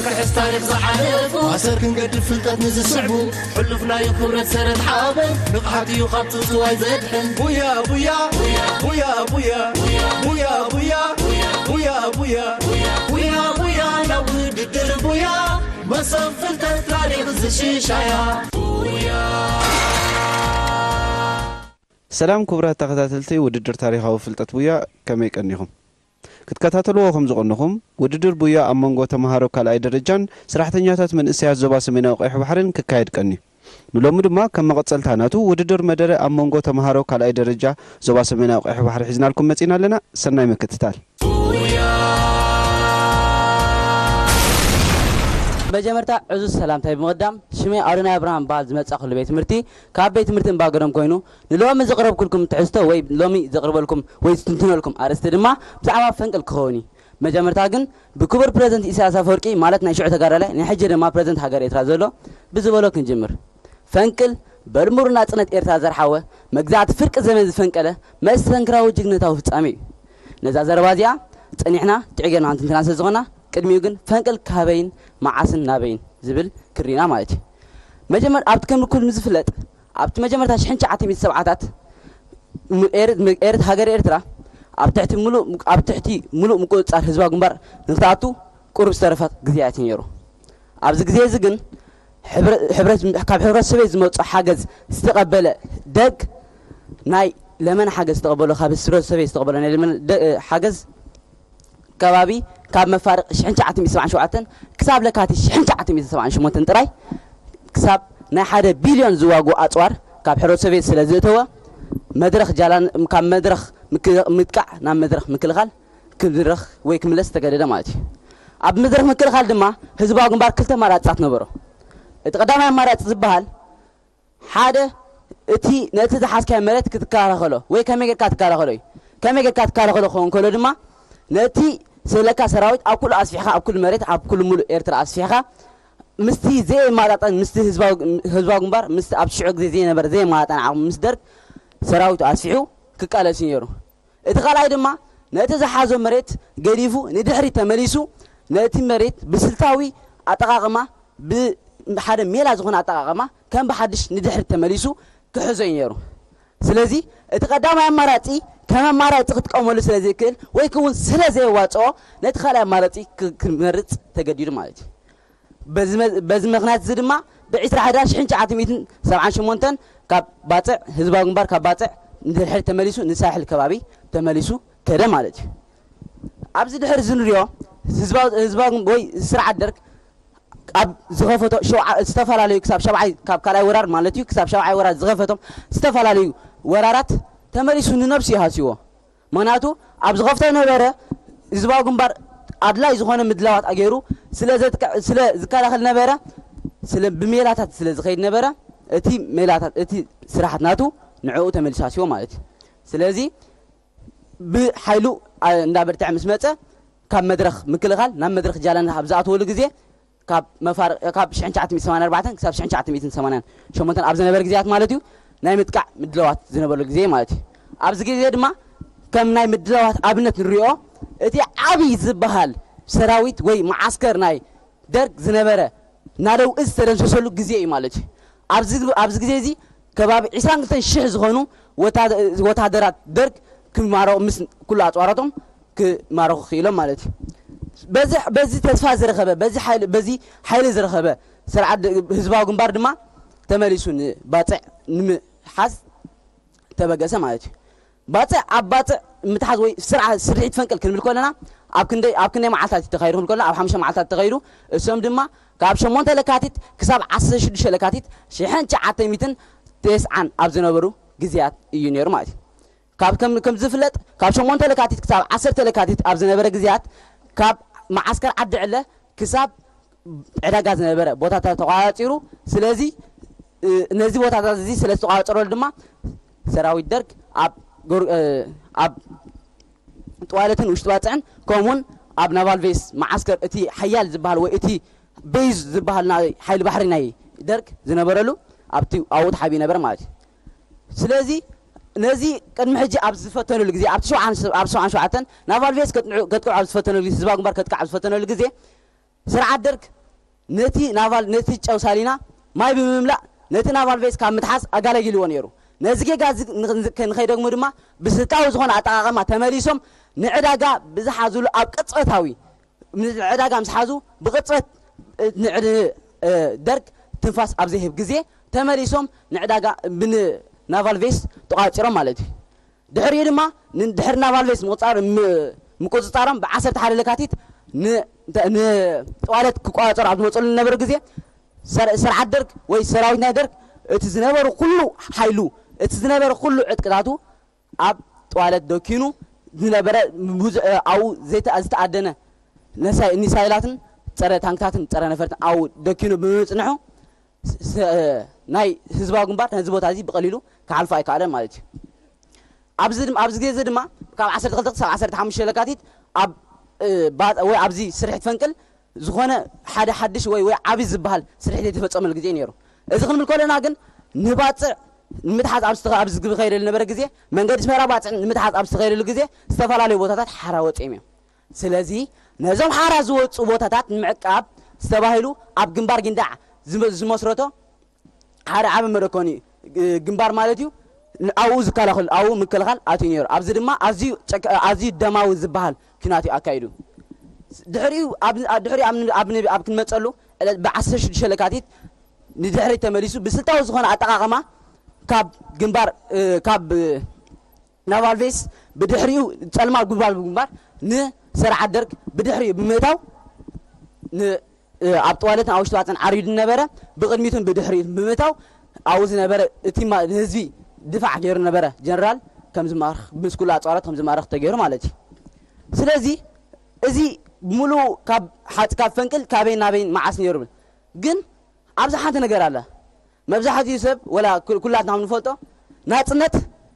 ክሕስ ታሪኽ ዝሓለፉ ኣሰር ክንገድፍ ፍልጠት ንዝስዕቡ ሕሉፍ ናይ ክብረት ሰረት ሓበን ንቕሓት እዩ ካብ ጽውጽዋይ ዘድሕን። ቡያ ቡያ ቡያ ቡያ ቡያ ቡያ ቡያ ቡያ ቡያ ቡያ ቡያ ናብ ውድድር ቡያ መሶብ ፍልጠት ታሪኽ ዝሽሻያ ቡያ። ሰላም ክቡራት ተኸታተልቲ ውድድር ታሪኻዊ ፍልጠት ቡያ፣ ከመይ ቀኒኹም? ክትከታተልዎ ከም ዝቐንኹም፣ ውድድር ቡያ ኣብ መንጎ ተምሃሮ ካልኣይ ደረጃን ሰራሕተኛታት መንእሰያት ዞባ ሰሜናዊ ቀይሕ ባሕርን ክካየድ ቀንዩ። ንሎሚ ድማ ከም መቐጸልታ ናቱ ውድድር መደረ ኣብ መንጎ ተምሃሮ ካልኣይ ደረጃ ዞባ ሰሜናዊ ቀይሕ ባሕሪ ሒዝናልኩም መጺና ኣለና። ሰናይ ምክትታል። መጀመርታ ዕዙዝ ሰላምታይ ብምቕዳም፣ ሽመይ ኣዶናይ ኣብርሃም በሃል ዝመጻእኩሉ ቤት ትምህርቲ ካብ ቤት ትምህርቲ እምባገዶም ኮይኑ፣ ንሎሚ ዘቕረብኩልኩም ትሕዝቶ ወይ ሎሚ ዘቕርበልኩም ወይ ዝትንትነልኩም ኣርእስቲ ድማ ብዛዕባ ፈንቅል ክኸውን እዩ። መጀመርታ ግን ብክቡር ፕረዚደንት ኢሳያስ ኣፈወርቂ ማለት ናይ ሽዑ ተጋዳላይ ናይ ሕጂ ድማ ፕረዚደንት ሃገር ኤርትራ ዘሎ ብዝበሎ ክንጅምር። ፈንቅል በድሙር ናጽነት ኤርትራ ዘርሓወ መግዛእቲ ፍርቂ ዘመን ዝፈንቀለ መስተንክራዊ ጅግንነታዊ ፍጻሜ እዩ። ነዛ ዘረባ እዚኣ ጸኒሕና ትዕገና እንትንትና ስለ ዝኾና ቅድሚኡ ግን ፈንቅል ካበይን መዓስን ናበይን ዝብል ክሪና ማለት እዩ። መጀመር ኣብቲ ከም ኩል ዝፍለጥ ኣብቲ መጀመርታ ሽሕን ትሽዓተ ሚእቲ ሰብዓታት ኤርት ሃገር ኤርትራ ኣብ ትሕቲ ሙሉእ ኣብ ትሕቲ ሙሉእ ምቁጽጻር ህዝባዊ ግንባር ንክትኣቱ ቁሩብ ዝተረፋት ግዜያት እዩ ነይሩ። ኣብዚ ግዜ እዚ ግን ካብ ሕብረት ሰቤት ዝመፅኦ ሓገዝ ዝተቐበለ ደግ ናይ ለመን ሓገዝ ዝተቐበሎ ካብ ህብረት ሰቤት ዝተቐበሎ ናይ ለመን ሓገዝ ከባቢ ካብ መፋርቕ ሽሕን ትሽዓተ ሚእቲ ሰብዓን ሸውዓተን ክሳብ ለካቲት ሽሕን ትሽዓተ ሚእቲ ሰብዓን ሸሞንተን ጥራይ ክሳብ ናይ ሓደ ቢልዮን ዝዋጉ ኣፅዋር ካብ ሕብረት ሰቤት ስለ ዝእተወ መድረኽ ጃላን ካብ መድረኽ ምጥቃዕ ናብ መድረኽ ምክልኻል ክድረኽ ወይ ክምለስ ዝተገደደ ማለት እዩ። ኣብ መድረኽ ምክልኻል ድማ ህዝባዊ ግንባር ክልተ ኣማራፅታት ነበሮ። እቲ ቀዳማይ ኣማራፂ ዝበሃል ሓደ እቲ ነቲ ዝሓዝካዮ መሬት ክትከላኸሎ ወይ ከመይ ጌርካ ትከላኸሎ እዩ። ከመይ ጌርካ ትከላኸሎ ክኸውን ከሎ ድማ ነቲ ዘለካ ሰራዊት ኣብ ኩሉ ኣስፊሕካ ኣብ ኩሉ መሬት ኣብ ኩሉ ሙሉእ ኤርትራ ኣስፊሕካ ምስቲ ዘየማጣጠን ምስቲ ህዝባዊ ግንባር ምስቲ ኣብ ሽዑ ግዜ ዘይነበረ ዘየማጣጠን ዓቕሚ ምስ ደርግ ሰራዊቱ ኣስፊሑ ክቃለስ እዩ ነይሩ። እቲ ካልኣይ ድማ ነቲ ዝሓዞ መሬት ገዲፉ ንድሕሪት ተመሊሱ ነቲ መሬት ብስልታዊ ኣጠቓቕማ ብሓደ ሜላ ዝኾነ ኣጠቓቕማ ከም ብሓድሽ ንድሕሪት ተመሊሱ ክሕዞ እዩ ነይሩ። ስለዚ እቲ ቀዳማይ ኣማራፂ ከም ኣማራፂ ክትጥቀመሉ ስለ ዘይክእል ወይ ክውን ስለ ዘየዋፅኦ ነቲ ካልኣይ ኣማራፂ ክመርፅ ተገዲዱ ማለት እዩ። በዚ ምኽንያት እዚ ድማ ብ ዕስራ ሕዳር ሽሕን ትሽዓተ ሚእትን ሰብዓን ሸሞንተን ካብ ባፅዕ ህዝባዊ ግንባር ካብ ባፅዕ ንድሕሪት ተመሊሱ ንሳሕል ከባቢ ተመሊሱ ከደ ማለት እዩ። ኣብዚ ድሕሪ እዚ ንሪኦ ህዝባዊ ወይ ስርዓት ደርግ ኣብ ዝኸፈቶ ዝተፈላለዩ ክሳብ ሸብዓይ ካብ ካልኣይ ወራር ማለት እዩ ክሳብ ሸብዓይ ወራር ዝኸፈቶም ዝተፈላለዩ ወራራት ተመሊሱ ንነብሱ ይሃስይዎ። ምኽንያቱ ኣብ ዝኸፍቶ ነበረ ህዝባዊ ግንባር ኣድላይ ዝኾነ ምድላዋት ኣገይሩ ስለ ዝከላኸል ነበረ ብሜላታት ስለ ዝኸይድ ነበረ እቲ ሜላታት እቲ ስራሓት ናቱ ንዕኡ ተመሊሱ ሃስይዎ ማለት እዩ። ስለዚ ብሓይሉ እንዳበርትዐ ምስ መፀ ካብ መድረኽ ምክልኻል ናብ መድረኽ ጃላን ኣብ ዝኣተወሉ ግዜ ካብ መፋርቕ ካብ ሽሕን ትሽዓተ ሚእትን ሰማንያን ኣርባዕተን ክሳብ ሽሕን ትሽዓተ ሚእትን ሰማንያን ሸሞንተን ኣብ ዝነበረ ግዜያት ማለት እዩ ናይ ምጥቃዕ ምድላዋት ዝነበረሉ ግዜ ማለት እዩ። ኣብዚ ግዜ ድማ ከም ናይ ምድላዋት ኣብነት ንሪኦ እቲ ዓብዪ ዝበሃል ሰራዊት ወይ መዓስከር ናይ ደርግ ዝነበረ ናደው እዝ ዝተደምሰሰሉ ግዜ እዩ ማለት እዩ። ኣብዚ ግዜ እዚ ከባቢ ዕስራን ክልተን ሽሕ ዝኾኑ ወታደራት ደርግ ክማረቑ ምስ ኩሉ ኣፅዋራቶም ክማረኹ ክኢሎም ማለት እዩ። በዚ ተስፋ ዝረኸበ በዚ ሓይሊ ዝረኸበ ስርዓት ህዝባዊ ግንባር ድማ ተመሊሱ ንባፅዕ ንምሓዝ ተበገሰ ማለት እዩ። ባፅዕ ኣብ ባፅዕ ምትሓዝ ወይ ስርዓ ስርሒት ፈንቅል ክንብል ከለና ኣብ ክንደይ ኣብ ክንደይ መዓልታት እዩ ተኻይዱ ክንብል ከለና ኣብ ሓሙሽተ መዓልታት ተኻይዱ። እሶም ድማ ካብ ሸሞንተ ለካቲት ክሳብ ዓሰርተ ሽዱሽተ ለካቲት ሽሕን ትሽዓተ ሚእትን ተስዓን ኣብ ዝነበሩ ግዜያት እዩ ነይሩ ማለት እዩ። ካብ ከም ከም ዝፍለጥ ካብ ሸሞንተ ለካቲት ክሳብ ዓሰርተ ለካቲት ኣብ ዝነበረ ግዜያት ካብ መዓስከር ዓዲ ዕለ ክሳብ ዕዳጋ ዝነበረ ቦታታት ተቋፃፂሩ። ስለዚ ነዚ ቦታታት እዚ ስለ ዝተቋፀረሉ ድማ ሰራዊት ደርግ ኣብ ኣብ ጥዋለትን ውሽጢ ባፅዕን ከምኡውን ኣብ ናቫል ቬስ መዓስከር እቲ ሓያል ዝበሃል ወይ እቲ ቤዝ ዝበሃል ናይ ሓይሊ ባሕሪ ናይ ደርግ ዝነበረሉ ኣብቲ ኣብኡ ተሓቢኡ ነበረ ማለት እዩ። ስለዚ ነዚ ቅድሚ ሕጂ ኣብ ዝፈተነሉ ግዜ ኣብቲ ኣብ ሰብዓን ሸውዓተን ናቫል ቬስ ከጥቅዑ ኣብ ዝፈተነሉ ግዜ ህዝባዊ ግንባር ከጥቅዕ ኣብ ዝፈተነሉ ግዜ ስርዓት ደርግ ነቲ ናቫል ነቲ ጨው ሳሊና ማይ ብምምላእ ነቲ ናቫል ቬስ ካብ ምትሓዝ ኣጋላጊልዎ ነይሩ። ነዚ ጌጋ እዚ ን- ን- ከይደግሙ ድማ ብስልታዊ ዝኾነ ኣጠቓቕማ ተመሊሶም ንዕዳጋ ብዝሓዝሉ ኣብ ቅጽበታዊ ንዕዳጋ ምስ ሓዙ ብቅጽበት ንዕድ ደርግ ትንፋስ ኣብ ዘይህብ ግዜ ተመሊሶም ንዕዳጋ ብናቫል ቬስ ተቋፂሮም ማለት እዩ። ድሕሪኡ ድማ ንድሕሪ ናቫል ቬስ ምቁፃር ምቁፅፃሮም ብ ዓሰርተ ሓደ ለካቲት ንጠዋለት ክቋፀሩ ኣብ ዝመፀሉ ዝነበረ ግዜ ስርዓት ደርግ ወይ ሰራዊት ናይ ደርግ እቲ ዝነበሩ ኩሉ ሓይሉ እቲ ዝነበረ ኩሉ ዕጥቅታቱ ኣብ ጠዋለት ደኪኑ ዝነበረ ኣብኡ ዝተኣደነ ሚሳይላትን ፀረ ታንክታትን ፀረ ነፈርትን ኣብኡ ደኪኑ ብምፅንሑ ናይ ህዝባዊ ግንባር ነዚ ቦታ እዚ ብቐሊሉ ክሓልፎ ኣይከኣለን ማለት እዩ። ኣብዚ ግዜ እዚ ድማ ካብ ዓሰርተ ክልተ ክሳብ ዓሰርተ ሓሙሽተ ለካቲት ኣብ ወይ ኣብዚ ስርሒት ፈንቅል ዝኾነ ሓደ ሓድሽ ወይ ወይ ዓብዪ ዝበሃል ስርሒት ዘይተፈፀመሉ ግዜ ነይሩ። እዚ ክንብል ከለና ግን ንባፅዕ ንምትሓዝ ኣብ ዝተኸ- ኣብ ዝኸይደሉ ነበረ ግዜ መንገዲ ኣስመራ ባፅዕ ንምትሓዝ ኣብ ዝተኸይደሉ ግዜ ዝተፈላለዩ ቦታታት ሓራ ወፂኦም እዮም። ስለዚ ነዞም ሓራ ዝወፁ ቦታታት ንምዕቃብ ዝተባሂሉ ኣብ ግንባር ጊንዳዕ ዝመ- ዝመስረቶ ሓደ ዓቢ መደኮኒ ግንባር ማለት እዩ። ኣብኡ ዝከላኸል ኣብኡ ምክልኻል ኣትዩ ነይሩ። ኣብዚ ድማ ኣዝዩ ጨካ- ኣዝዩ ደማዊ ዝበሃል ኲናት እዩ ኣካይዱ። ድሕሪኡ ኣብ- ድሕሪኡ ኣብ- ኣብ- ኣብ ክንመፀሉ ዕለት ብ ዓሰርተ ሽዱሽተ ለካቲት ንድሕሪት ተመሊሱ ብስልታዊ ዝኾነ ኣጠቓቕማ ካብ ግንባር ካብ ናቫል ቬስ ብድሕሪኡ ጸልማት ጉልባል ብምግባር ንስርዓት ደርግ ብድሕሪኡ ብምእታው ን- ኣብ ጠዋለትን ኣብ ውሽጢ ባጽዕን ዓሪዱ ነበረ። ብቕድሚቱን ብድሕሪኡን ብምእታው ኣብኡ ዝነበረ እቲ ማ- ንህዝቢ ድፋዕ ገይሩ ነበረ ጀነራል ከም ዝማርኽ ምስ ኩሉ ኣጽዋራት ከም ዝማርኽ ተገይሩ ማለት እዩ። ስለዚ እዚ ሙሉእ ካብ ሓ- ካብ ፈንቅል ካበይን ናበይን መዓስ ነይሩ ብል ግን ኣብዚ ሓንቲ ነገር ኣላ። መብዛሕትኡ ሰብ ወላ ኩ- ኩላትና ንፈልጦ ናጽነት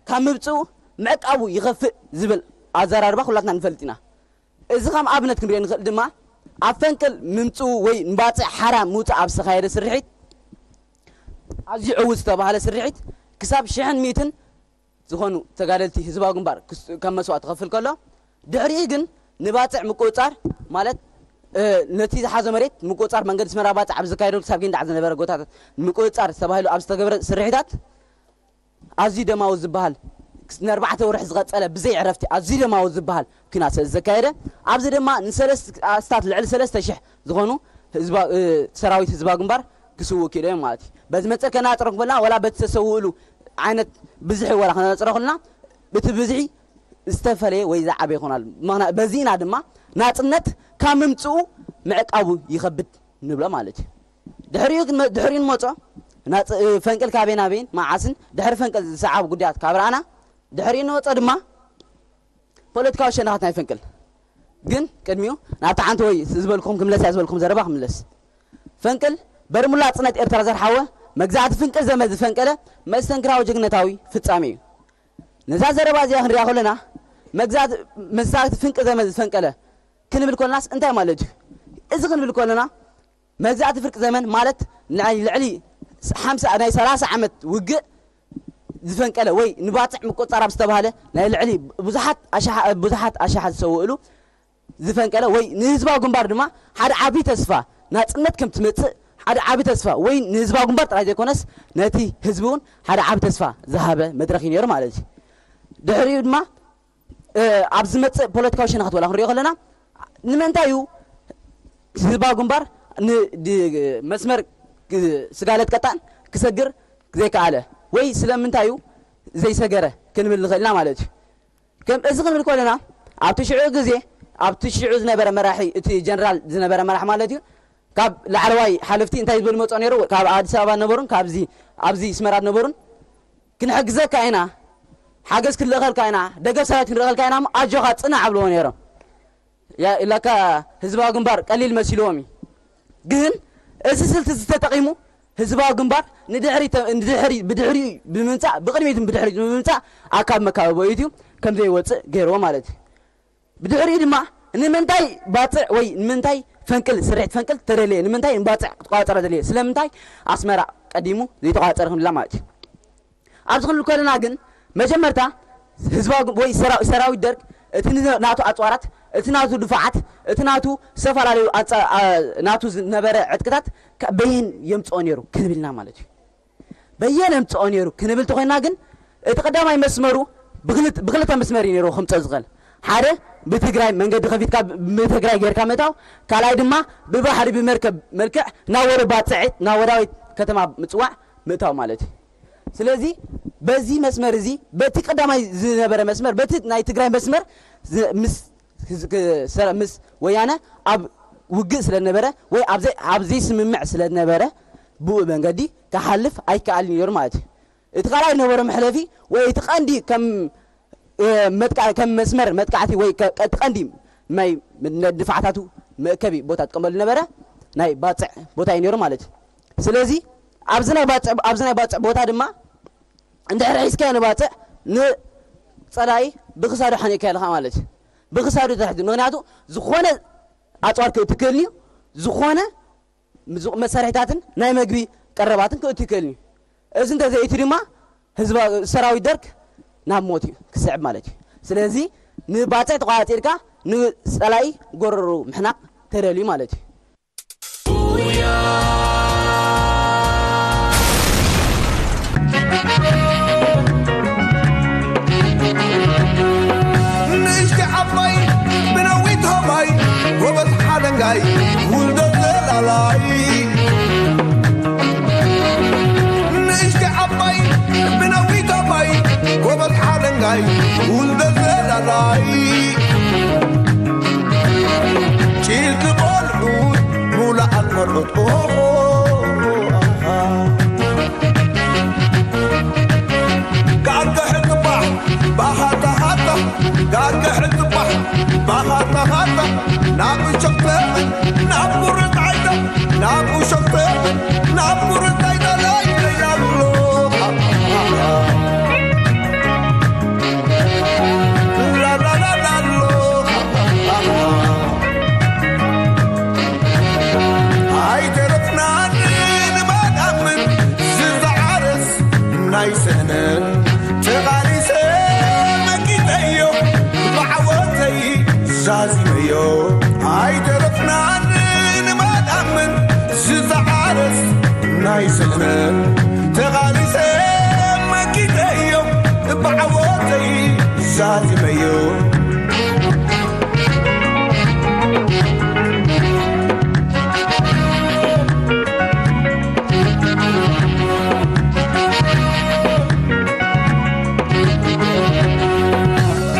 ካብ ምብጽኡ ምዕቃቡ ይኸፍእ ዝብል ኣዘራርባ ኩላትና ንፈልጥ ኢና። እዚ ከም ኣብነት ክንሪኦ ንኽእል ድማ ኣብ ፈንቅል ምምጽኡ ወይ ንባጽዕ ሓራ ምውጻእ ኣብ ዝተኻየደ ስርሒት ኣዝዩ ዕዉት ዝተባህለ ስርሒት ክሳብ ሽሕን ሚእትን ዝኾኑ ተጋደልቲ ህዝባዊ ግንባር ክስ- ከም መስዋእቲ ክኸፍል ከሎ ድሕሪኡ ግን ንባጽዕ ምቁጽጻር ማለት እ፣ ነቲ ዝሓዞ መሬት ምቁጽጻር መንገዲ ኣስመራ ባጽዕ ኣብ ዝካየደሉ ክሳብ ጊንዳዕ ዝነበረ ጎታታት ንምቁጽጻር ዝተባሂሉ ኣብ ዝተገብረ ስርሒታት ኣዝዩ ደማዊ ዝበሃል ንኣርባዕተ ወርሒ ዝቐጸለ ብዘይ ዕረፍቲ ኣዝዩ ደማዊ ዝበሃል ኲናት ስለ ዝተካየደ ኣብዚ ድማ ንሰለስተ ኣስታት ልዕሊ ሰለስተ ሽሕ ዝኾኑ ህዝባ- እ፣ ሰራዊት ህዝባዊ ግንባር ክስውኡ ክኢሎም እዮም ማለት እዩ። በዚ መንፅር ከነፃፅሮ ክበልና ወላ በቲ ዝተሰውእሉ ዓይነት ብዝሒ ወላ ከነፃፅሮ ክልና እቲ ብዝሒ ዝተፈለየ ወይ ዝዓበየ ይኾናል። ምኽንያት በዚና ድማ ናፅነት ካብ ምምፅኡ ምዕቃቡ ይኸብድ ንብሎ ማለት እዩ። ድሕሪኡ ክንመ- ድሕሪኡ ንመፆ ናፅ- ፈንቅል ካበይ ናበይን መዓስን ድሕሪ ፈንቅል ዝሰዓቡ ጉዳያት ካብ ረኣና ድሕሪኡ ንመፆ ድማ ፖለቲካዊ ሸነኻት ናይ ፈንቅል ግን ቅድሚኡ ናብቲ ሓንቲ ወይ ዝበልኩም ክምለስ እያ ዝበልኩም ዘረባ ክምለስ ፈንቅል በርሙላ ጽነት ኤርትራ ዘርሓወ መግዛእቲ ፍንቅል ዘመን ዝፈንቀለ መስተንክራዊ ጅግነታዊ ፍጻሜ እዩ። ነዛ ዘረባ እዚኣ ክንሪኣ ከለና መግዛእቲ መሳግቲ ፍንቅል ዘመን ዝፈንቀለ ክንብል ኮልናስ እንታይ ማለት እዩ? እዚ ክንብል ኮለና መግዛእቲ ፍርቂ ዘመን ማለት ናይ ልዕሊ ሓምሳ ናይ ሰላሳ ዓመት ውግእ ዝፈንቀለ ወይ ንባጽዕ ምቁጽጻር ኣብ ዝተባህለ ናይ ልዕሊ ብዙሓት ኣሻሓ ብዙሓት ኣሻሓ ዝሰውእሉ ዝፈንቀለ ወይ ንህዝባዊ ግንባር ድማ ሓደ ዓቢ ተስፋ ናጽነት ከም ትመጽእ ሓደ ዓቢ ተስፋ ወይ ንህዝባዊ ግንባር ጥራይ ዘይኮነስ ነቲ ህዝቢ እውን ሓደ ዓቢ ተስፋ ዝሃበ መድረኽ እዩ ነይሩ ማለት እዩ። ድሕሪኡ ድማ ኣብ ዝመፅእ ፖለቲካዊ ሸነኻት ወላ ክንሪኦ ከለና ንምንታይ እዩ ህዝባዊ ግንባር መስመር ስጋለት ቀጣን ክሰግር ዘይከኣለ ወይ ስለምንታይ እዩ ዘይሰገረ ክንብል ንኽእል ኢና ማለት እዩ። ከም እዚ ክንብል ከለና ኣብቲ ሽዑ ግዜ ኣብቲ ሽዑ ዝነበረ መራሒ እቲ ጀነራል ዝነበረ መራሕ ማለት እዩ ካብ ላዕለዋይ ሓለፍቲ እንታይ ዝብል መፅኦ ነይሩ ካብ ኣዲስ ኣበባ ነበሩን ካብዚ ኣብዚ ስመራ ነበሩን ክንሕግዘካ ኢና፣ ሓገዝ ክንልእኸልካ ኢና፣ ደገፍ ሰራዊት ክንልእኸልካ ኢና እሞ ኣጆኻ ጽናዕ ኣብልዎ ነይሮም። ያ ኢላካ ህዝባዊ ግንባር ቀሊል መሲልዎም እዩ። ግን እዚ ስልቲ እዚ ተጠቒሙ ህዝባዊ ግንባር ንድሕሪ ተ- ንድሕሪ ብድሕሪኡ ብምምጻእ ብቕድሚትን ብድሕሪት ብምምጻእ ኣካብ መካበቢ ወይት እዩ ከም ዘይወጽእ ገይርዎ ማለት እዩ። ብድሕሪኡ ድማ ንምንታይ ባጽዕ ወይ ንምንታይ ፈንቅል ስርሒት ፈንቅል ተደለየ ንምንታይ ንባጽዕ ክትቋጸረ ደለየ ስለምንታይ ኣስመራ ቀዲሙ ዘይተቋጸረ ክንብላ ማለት እዩ። ኣብዚ ክንብል ከለና ግን መጀመርታ ህዝባዊ ወይ ሰራዊት ደርግ እቲ ናቱ ኣፅዋራት እቲ ናቱ ድፋዓት፣ እቲ ናቱ ዝተፈላለዩ ኣጻ- ኣ- ናቱ ዝነበረ ዕጥቅታት ከ- በየን የምጽኦ ነይሩ ክንብልና ማለት እዩ። በየን የምጽኦ ነይሩ ክንብል ተኾይና ግን፣ እቲ ቀዳማይ መስመሩ ብክልት- ብክልተ መስመር እዩ ነይሩ ክምጸእ ዝኽእል። ሓደ ብትግራይ መንገዲ ከፊትካ፣ ብትግራይ ጌርካ ምእታው፣ ካልኣይ ድማ ብባሕሪ ብመርከብ መልክዕ ናብ ወረ ባጽዕ ናብ ወራዊት ከተማ ምጽዋዕ ምእታው ማለት እዩ። ስለዚ በዚ መስመር እዚ፣ በቲ ቀዳማይ ዝነበረ መስመር፣ በቲ ናይ ትግራይ መስመር ዝ- ምስ ህዝ- ክ- ሰረ- ምስ ወያነ ኣብ ውግእ ስለ ነበረ ወይ ኣብ ዘይ- ኣብ ዘይስምምዕ ስለ ነበረ፣ ብኡ መንገዲ ክሓልፍ ኣይከኣልን ነይሩ ማለት እዩ። እቲ ካልኣይ ዝነበረ መሕለፊ ወይ እቲ ቀንዲ ከም እ፣ መጥቃ- ከም መስመር መጥቃዕቲ ወይ ከ- እቲ ቀንዲ ናይ ንፋዕታቱ መእከቢ ቦታ ጥቀመሉ ነበረ ናይ ባፅዕ ቦታ እዩ ነይሩ ማለት እዩ። ስለዚ ኣብዚ ናይ ባፅዕ ኣብዚ ናይ ባፅዕ ቦታ ድማ እንድሕር ሒዝካዮ ንባፅዕ ንፀላኢ ብክሳዱ ሓኒእካ ኣለካ ማለት እዩ። ብክሳዱ ተሕቲ፣ ምክንያቱ ዝኾነ ኣፅዋር ክእትክልኒ ዝኾነ ምዙቕ መሳርሒታትን ናይ መግቢ ቀረባትን ክእቱ ይክእል እዩ። እዚ እንተዘይእቱ ድማ ህዝባ ሰራዊት ደርግ ናብ ሞት እዩ ክስዕብ ማለት እዩ። ስለዚ ንባፅዕ ተቋፂርካ ንፀላኢ ጎረሩ ምሕናቕ ተደልዩ ማለት እዩ። ንእሽቲ ዓባይ ብነዊት ሆባይ ጎበዝ ሓለንጋይ ውልዶ ዘላላይ። ንእሽቲ ዓባይ ብነዊት ሆባይ ጎበዝ ሓለንጋይ ውልዶ ዘላላይ። ጭልቂ ቆልዑት ሙሉኣት መርዑት ኦሆ። ጋርገ ሕጥባሕ ባሃታ ሃታ፣ ጋርገ ሕጥባሕ ባሃታ ሃታ፣ ናብ ሸፍተ ናብ ቁርጣይታ፣ ናብ ሸፍተ ናብ ቁርጣይታ ላይ ይላሉ። ላላላላሎ። ኣይተረፍናን ንባዳምን ዝዝዓረስ ናይ ሰነን ተቓሊሰ መኪተዮ ብዓወተይ ዛዚመዮ። ኣይተረፍናን ንባዳምን ዝዝዓረስ ናይ ሰነን ተቓሊሰ መኪተዮ ብዓወተይ ዛዚመዮ።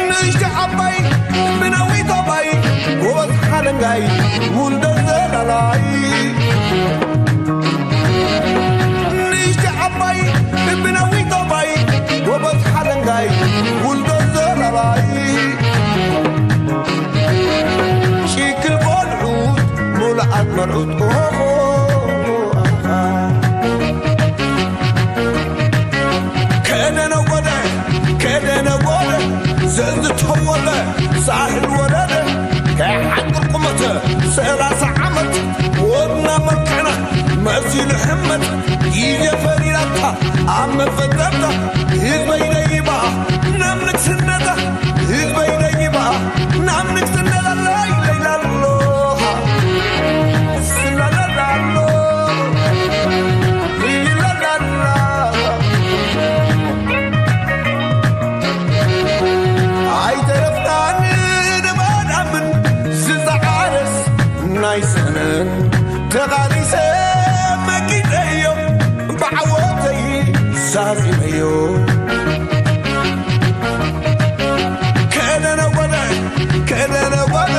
ንእሽቶ ዓባይ ብነዊት ኣባይ ጎበዝ ሓለንጋይ ውልዶ ዘላላይ። ንእሽቲ ዓባይ ብነዊት ኣባይ ጎበዝ ሓለንጋይ ውልዶ ዘላላይ። ሽክል ቆልዑት ሙሉኣት መርዑት ኦሆ። ከደነ ወደ ከደነ ወደ ዘዝተወለ ሳሕል ወረደ ከሓድር ቁመተ ሰላሳ ዓመት ወድና መልክዕና መሲሉ ሕመት ግዜ ፈሪዳታ ኣብ መፈጠርታ ህዝበይ ደይባ ናብ ንግስነታ ህዝበይ ደይባ ናብ ንግስነታ ላይ ለይላሎ ስላላላሎ ይላላላ ኣይተረፍናን ንባዳምን ዝፀዓረስ ናይ ሰነን ተቓሊሰ መኪተዮ ብዓወተይ ዛዚመዮ። ከደነ ወደ ከደነ ወደ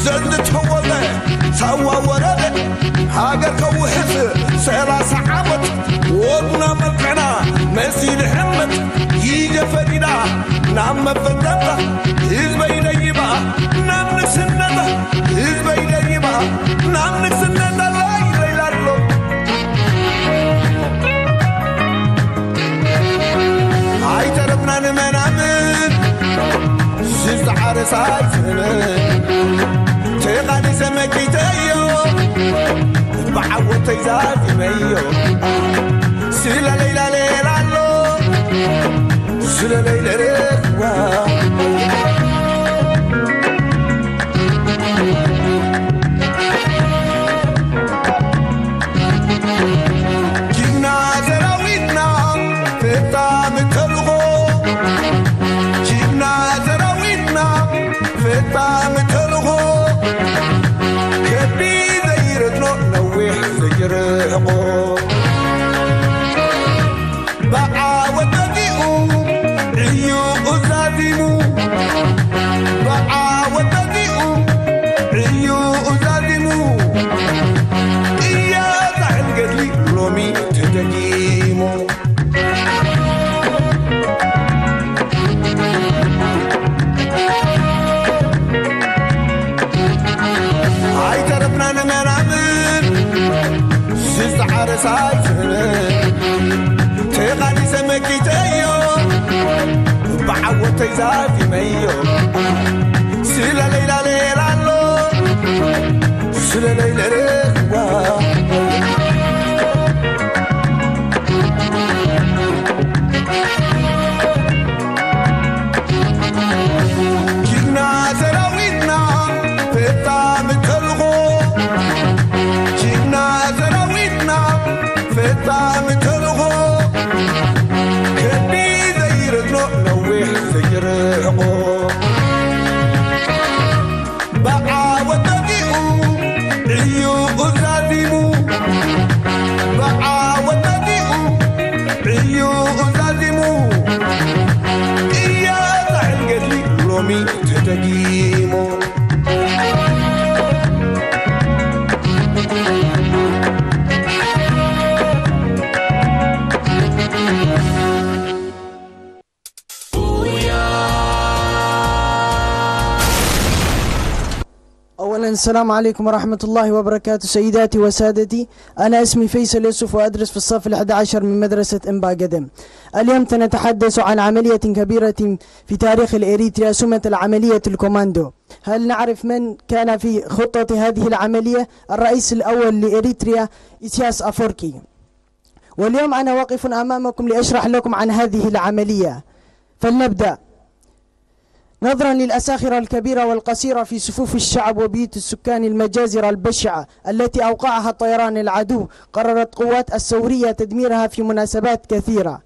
ዘዝተወልደ ሳዋ ወረደ ሃገር ከውሕስ ሰላሳ ዓመት ወድና መልክዕና መሲሉ ሕመት ግዜ ፈሪዳ ናብ መፈንጠርታ ህዝበይ ደይባ ናብ ንግስነታ ህዝበይ ደይባ ናብ ንግስነታ ላይ ይላሎ። ኣይተረፍና ንመናምን ዝዝዓረ ሳይዝነ ተቓሊሰ መኪተዮ ብዓወተይ ዛዚመዮ። ስለለይላ ሌላ ኣሎ ስለለይለ ሬዋ ጅግና ሰራዊትና ፈጻሚ ተልእኾ፣ ጅግና ሰራዊትና ፈጻሚ ተልእኾ፣ ከቢድ ዘይረትኖ ነዊሕ ዘይርሕቆ፣ ብዓወት ወዲኡ ዕዩኡ ዛዚሙ፣ ብዓወት ወዲኡ ዕዩኡ ዛዚሙ፣ እያዛሕል ገድሊ ሎሚ ተደጊሙ። ኣይተረፍናን መናምን ዝፀዓረ ሳይፍንን ተቓሊሰ መኪተዮ ብዓወተይ ዛዚመዮ ስለለይ ላለየላሎ ስለለይ ለረዋ ጅግና ሰራዊትና ፈጻሚ ተልእኾ፣ ጅግና ሰራዊትና ፈጻሚ ተልእኾ፣ ከዲ ዘይረትኖ ነዊሕ ዘይርሕቆ፣ ብዓወት ወዲኡ ዕዩኡ ዛዚሙ፣ ብዓወት ወዲኡ ዕዩኡ ዛዚሙ፣ እያዛሕል ገድሊ ሎሚ ተደጊሙ። أولا، السلام عليكم ورحمة الله وبركاته. سيداتي وسادتي، أنا اسمي فيصل يوسف وأدرس في الصف الحادي عشر من مدرسة إمبا قدم. اليوم سنتحدث عن عملية كبيرة في تاريخ الإريتريا، سميت العملية الكوماندو. هل نعرف من كان في خطة هذه العملية؟ الرئيس الأول لإريتريا إسياس أفوركي. واليوم أنا واقف أمامكم لأشرح لكم عن هذه العملية. فلنبدأ. نظرا للأساخرة الكبيرة والقصيرة في صفوف الشعب وبيوت السكان المجازر البشعة التي أوقعها طيران العدو، قررت قوات الثورية تدميرها في مناسبات كثيرة.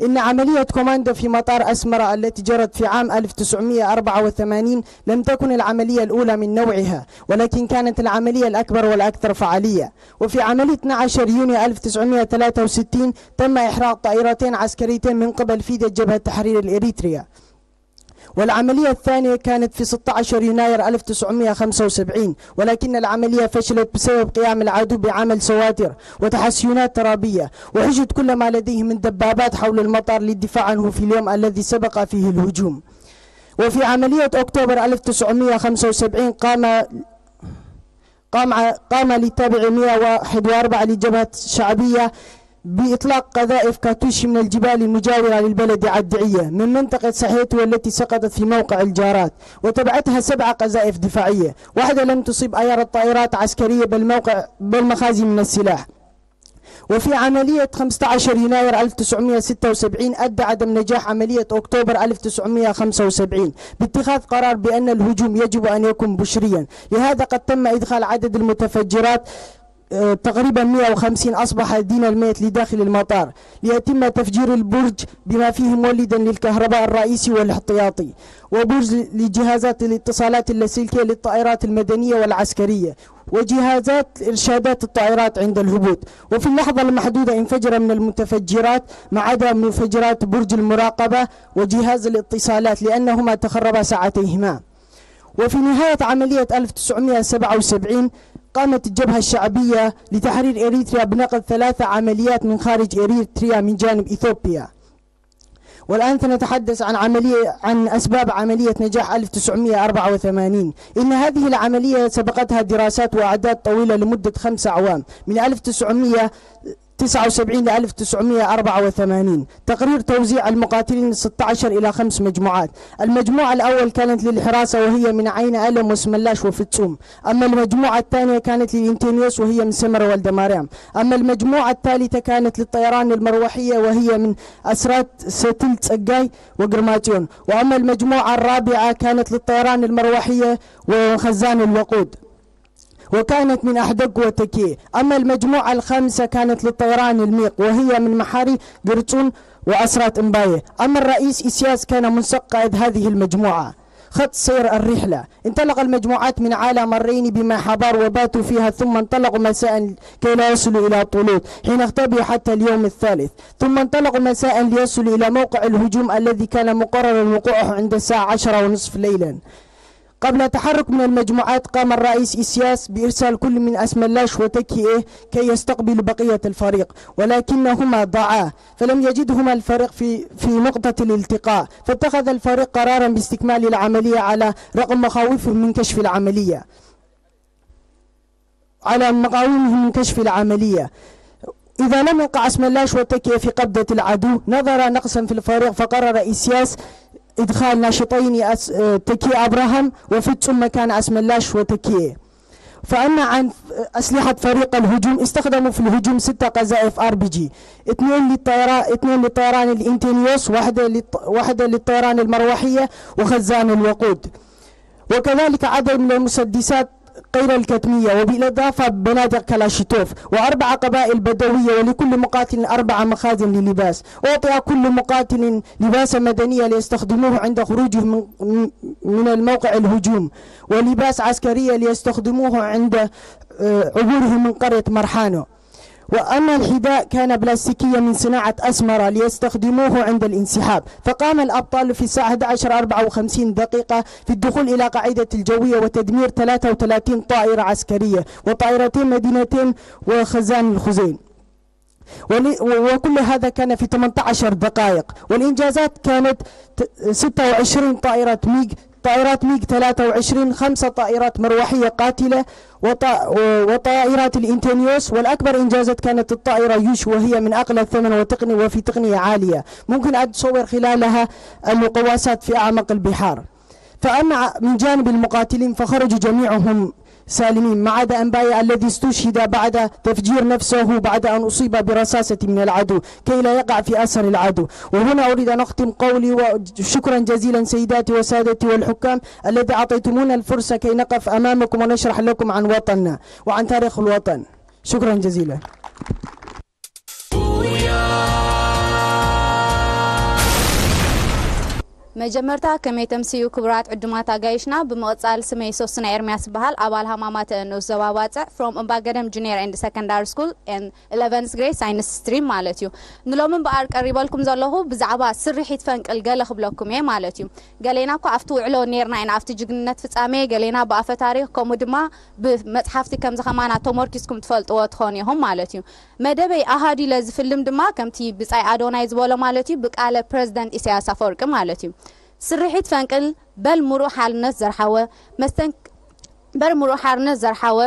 إن عملية كوماندو في مطار أسمرة التي جرت في عام ألف وتسعمية وأربعة وثمانين لم تكن العملية الأولى من نوعها، ولكن كانت العملية الأكبر والأكثر فعالية. وفي عملية اثنعش يونيو ألف وتسعمية وتلاتة وستين تم إحراق طائرتين عسكريتين من قبل فيدا جبهة تحرير الإريتريا. والعملية الثانية كانت في ستعش يناير ألف وتسعمية وخمسة وسبعين، ولكن العملية فشلت بسبب قيام العدو بعمل سواتر وتحسينات ترابية، وحشد كل ما لديه من دبابات حول المطار للدفاع عنه في اليوم الذي سبق فيه الهجوم. وفي عملية أكتوبر ألف وتسعمية وخمسة وسبعين قام قام ع- قام للتابع مية وواحد وأربعة للجبهة الشعبية بإطلاق قذائف كاتوشي من الجبال المجاورة للبلد عدعية من منطقة سحيتو التي سقطت في موقع الجارات، وتبعتها سبع قذائف دفاعية، واحدة لم تصب أيار الطائرات عسكرية بل موقع بل مخازن من السلاح. وفي عملية خمستعش يناير ألف وتسعمية وستة وسبعين أدى عدم نجاح عملية أكتوبر ألف وتسعمية وخمسة وسبعين باتخاذ قرار بأن الهجوم يجب أن يكون بشريا، لهذا قد تم إدخال عدد المتفجرات آه، تقريبا مية وخمسين أصبح دين الميت لداخل المطار، ليتم تفجير البرج بما فيه مولدا للكهرباء الرئيسي والاحتياطي، وبرج لجهازات الاتصالات اللاسلكية للطائرات المدنية والعسكرية، وجهازات إرشادات الطائرات عند الهبوط. وفي اللحظة المحدودة انفجر من المتفجرات ما عدا مفجرات برج المراقبة وجهاز الاتصالات لأنهما تخربا ساعتيهما. وفي نهاية عملية ألف وتسعمية وسبعة وسبعين قامت الجبهة الشعبية لتحرير إريتريا بنقل ثلاثة عمليات من خارج إريتريا من جانب إثيوبيا. والآن سنتحدث عن عملية عن أسباب عملية نجاح ألف وتسعمية وأربعة وثمانين. إن هذه العملية سبقتها دراسات وأعداد طويلة لمدة خمس أعوام، من ألف وتسعمية وتسعة وسبعين ل ألف وتسعمية وأربعة وثمانين. تقرير توزيع المقاتلين ستعش إلى خمس مجموعات. المجموعة الأول كانت للحراسة وهي من عين ألم وسملاش وفتسوم. أما المجموعة الثانية كانت للإنتينيوس وهي من سمر والدماريام. أما المجموعة الثالثة كانت للطيران المروحية وهي من أسرات ستل تسقاي وقرماتيون. وأما المجموعة الرابعة كانت للطيران المروحية وخزان الوقود. وكانت من أحدق وتكي. أما المجموعة الخامسة كانت للطيران الميق، وهي من محاري قرطون وأسرات إمباية. أما الرئيس إسياس كان منسق قائد هذه المجموعة. خط سير الرحلة: انطلق المجموعات من عالى مرين بما حضار وباتوا فيها، ثم انطلقوا مساء كي لا يصلوا إلى طولوت، حين اختبئوا حتى اليوم الثالث، ثم انطلقوا مساء ليصلوا إلى موقع الهجوم الذي كان مقررا وقوعه عند الساعة عشرة ونصف ليلا. قبل التحرك من المجموعات، قام الرئيس إسياس بإرسال كل من أسملاش وتكي إيه كي يستقبلوا بقية الفريق، ولكنهما ضاعا، فلم يجدهما الفريق في، في نقطة الالتقاء، فاتخذ الفريق قرارا باستكمال العملية على رغم مخاوفهم من كشف العملية، على مقاومهم من كشف العملية. إذا لم يقع أسملاش وتكي في قبضة العدو، نظر نقصا في الفريق، فقرر إسياس إدخال ناشطين أس-، آه، تكي أبراهام وفيتسوم مكان أسملاش وتكي. فأما عن أسلحة فريق الهجوم، استخدموا في الهجوم ست قذائف آر بي جي، اثنين للطيران، اثنين للطيران الإنتينيوس، واحدة للط-، واحدة للطيران المروحية وخزان الوقود، وكذلك عدد من المسدسات غير الكتمية، وبالإضافة بنادق كلاشيتوف، وأربع قبائل بدوية، ولكل مقاتل أربع مخازن للباس. أعطي كل مقاتل لباسا مدنيا ليستخدموه عند خروجه من، من الموقع الهجوم، ولباس عسكرية ليستخدموه عند، آه، عبوره من قرية مرحانو. وأما الحذاء كان بلاستيكيا من صناعة أسمرة ليستخدموه عند الانسحاب. فقام الأبطال في الساعة أحد عشر أربعة وخمسين دقيقة في الدخول إلى قاعدة الجوية وتدمير ثلاثة وثلاثين طائرة عسكرية وطائرتين مدنيتين وخزان الخزين. ول-، و-، وكل هذا كان في ثمانية عشر دقائق، والإنجازات كانت ت-، ستة وعشرين طائرة ميج، طائرات ميج ثلاثة وعشرين، خمسة طائرات مروحية قاتلة، وط-، و-، وطائرات الإنتينيوس، والأكبر إنجازات كانت الطائرة يوش، وهي من أقل الثمن وتقنية، وفي تقنية عالية ممكن أن تصور خلالها المقواسات في أعمق البحار. فأما من جانب المقاتلين فخرجوا جميعهم سالمين، ما عدا أمبايا الذي استشهد بعد تفجير نفسه بعد أن أصيب برصاصة من العدو كي لا يقع في أسر العدو. وهنا أريد أن أختم قولي، وشكرا جزيلا سيداتي وسادتي والحكام الذي أعطيتمونا الفرصة كي نقف أمامكم ونشرح لكم عن وطننا وعن تاريخ الوطن. شكرا جزيلا. መጀመርታ ከመይ ተምስዩ ክቡራት ዕዱማት ኣጋይሽና። ብምቕጻል ስመይ ሶስና ኤርምያስ ይበሃል፣ ኣባል ሃማማተ ንኡስ ዞባ ባጽዕ፣ from እምባገደም Junior and Secondary School and eleventh grade science stream ማለት እዩ። ንሎሚ እምበኣር ቀሪበልኩም ዘለኹ ብዛዕባ ስርሒት ፈንቅል ገለ ክብለኩም እየ ማለት እዩ። ገሌና እኮ ኣብቲ ውዕሎ ኔርና ኢና፣ ኣብቲ ጅግንነት ፍጻሜ፣ ገሌና ብኣፈ ታሪኽ ከምኡ ድማ ብመጽሓፍቲ ከምዚ ከማና ተሞርኪስኩም ትፈልጥዎ ትኾኑ ኢኹም ማለት እዩ። መደበይ ኣሃዲለ ዝፍልም ድማ ከምቲ ብጻይ ኣዶናይ ዝበሎ ማለት እዩ፣ ብቃለ ፕረዚደንት ኢሳያስ ኣፈወርቂ ማለት እዩ። ስርሒት ፈንቅል በል ምሩእ ሓርነት ዘርሓወ መስተንክ በል ምሩእ ሓርነት ዘርሓወ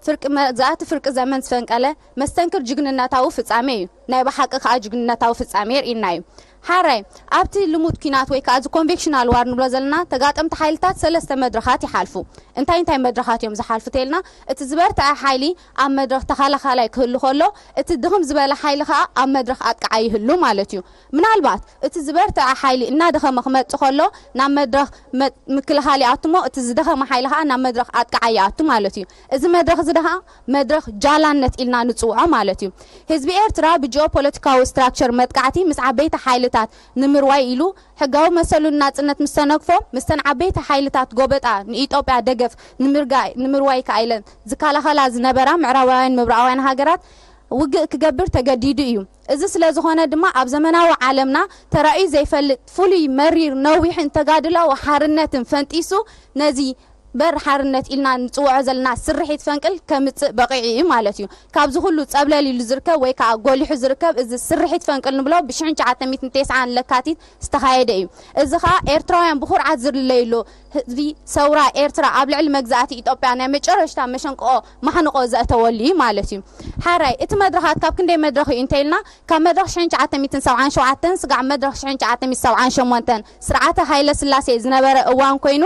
ፍርቂ መግዛእቲ ፍርቂ ዘመን ዝፈንቀለ መስተንክር ጅግንነታዊ ፍጻሜ እዩ። ናይ ብሓቂ ከኣ ጅግንነታዊ ፍጻሜ የርእየና እዩ። ሓራይ ኣብቲ ልሙድ ኲናት ወይ ከኣ እዚ ኮንቬክሽናል ዋር ንብሎ ዘለና ተጋጠምቲ ሓይልታት ሰለስተ መድረኻት ይሓልፉ። እንታይ እንታይ መድረኻት እዮም ዝሓልፉ ተልና፣ እቲ ዝበርትዐ ሓይሊ ኣብ መድረኽ ተኸላኻላይ ክህሉ ከሎ፣ እቲ ድኽም ዝበለ ሓይሊ ከኣ ኣብ መድረኽ ኣጥቃዓይ ይህሉ ማለት እዩ። ምናልባት እቲ ዝበርትዐ ሓይሊ እናደኸመ ክመጽእ ከሎ ናብ መድረኽ መ- ምክልኻል ይኣቱ እሞ፣ እቲ ዝደኸመ ሓይሊ ከኣ ናብ መድረኽ ኣጥቃዓይ ይኣቱ ማለት እዩ። እዚ መድረኽ እዚ ደኸ መድረኽ ጃላነት ኢልና ንጽውዖ ማለት እዩ። ህዝቢ ኤርትራ ብጂኦ ፖለቲካዊ ስትራክቸር መጥቃዕቲ ምስ ዓበይቲ ሓይልታት ንምርዋይ ኢሉ ሕጋዊ መሰሉ ንናጽነት ምስ ተነግፎ፣ ምስተን ዓበይቲ ሓይልታት ጎበጣ ንኢትዮጵያ ደገፍ ንምርጋ- ንምርዋይ ከኣ ኢለን ዝከላኸላ ዝነበራ ምዕራባውያን ምብራቓውያን ሃገራት ውግእ ክገብር ተገዲዱ እዩ። እዚ ስለ ዝኾነ ድማ ኣብ ዘመናዊ ዓለምና ተራእዩ ዘይፈልጥ ፍሉይ መሪር ነዊሕን ተጋድላዊ ሓርነትን ፈንጢሱ ነዚ በር ሓርነት ኢልና ንጽውዖ ዘለና ስርሒት ፈንቅል ከምጽእ በቒዑ እዩ ማለት እዩ። ካብዚ ኩሉ ጸብለል ኢሉ ዝርከብ ወይ ከዓ ጎሊሑ ዝርከብ እዚ ስርሒት ፈንቅል ንብሎ ብሽሕን ትሽዓተ ሚእትን ተስዓን ለካቲት ዝተኻየደ እዩ። እዚ ከዓ ኤርትራውያን ብኩርዓት ዝልለይሉ ህዝቢ ሰውራ ኤርትራ ኣብ ልዕሊ መግዛእቲ ኢትዮጵያ ናይ መጨረሽታ መሸንቅኦ ማሕንቆ ዘእተወሉ እዩ ማለት እዩ። ሓራይ እቲ መድረኻት ካብ ክንደይ መድረኽ እዩ እንተኢልና ካብ መድረኽ ሽሕን ትሽዓተ ሚእትን ሰብዓን ሸውዓተን ስጋዕ መድረኽ ሽሕን ትሽዓተ ሚእትን ሰብዓን ሸሞንተን ስርዓተ ሃይለ ስላሴ ዝነበረ እዋን ኮይኑ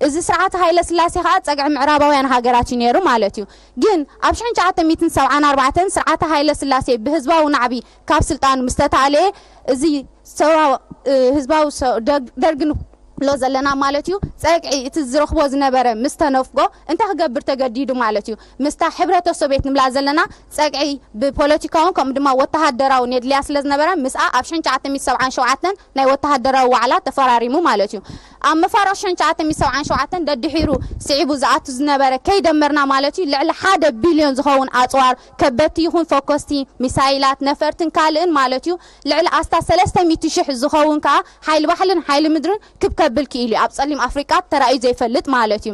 እዚ ስርዓተ ሃይለ ስላሴ ከዓ ፀግዒ ምዕራባውያን ሃገራት እዩ ነይሩ ማለት እዩ። ግን ኣብ ሽሕን ትሽዓተ ሚእትን ሰብዓን ኣርባዕተን ስርዓተ ሃይለ ስላሴ ብህዝባዊ ናዕቢ ካብ ስልጣኑ ምስ ተታለየ እዚ ሰውራ ህዝባዊ ደርግ ንብሎ ዘለና ማለት እዩ። ጸግዒ እቲ ዝረኽቦ ዝነበረ ምስ ተነፍጎ እንታይ ክገብር ተገዲዱ ማለት እዩ? ምስታ ሕብረተ ሶቤት ንብላ ዘለና ጸግዒ ብፖለቲካውን ከምኡ ድማ ወተሃደራውን የድልያ ስለ ዝነበረ ምስኣ ኣብ ሽሕን ትሽዓተ ሚእትን ሰብዓን ሸውዓተን ናይ ወተሃደራዊ ዋዕላ ተፈራሪሙ ማለት እዩ። ኣብ መፋርቕ ሽሕን ትሽዓተ ሚእትን ሰብዓን ሸውዓተን ደድሒሩ ስዒቡ ዝኣቱ ዝነበረ ከይደመርና ማለት እዩ ልዕሊ ሓደ ቢልዮን ዝኸውን ኣጽዋር ከበድቲ ይኹን ፈኮስቲ ሚሳይላት ነፈርትን ካልእን ማለት እዩ ልዕሊ ኣስታት ሰለስተ ሚእቲ ሽሕ ዝኸውን ከዓ ሓይሊ ባሕልን ሓይሊ ምድርን ክብ ከብል ክኢሉ እዩ። ኣብ ጸሊም ኣፍሪቃ ተራእዩ ዘይፈልጥ ማለት እዩ።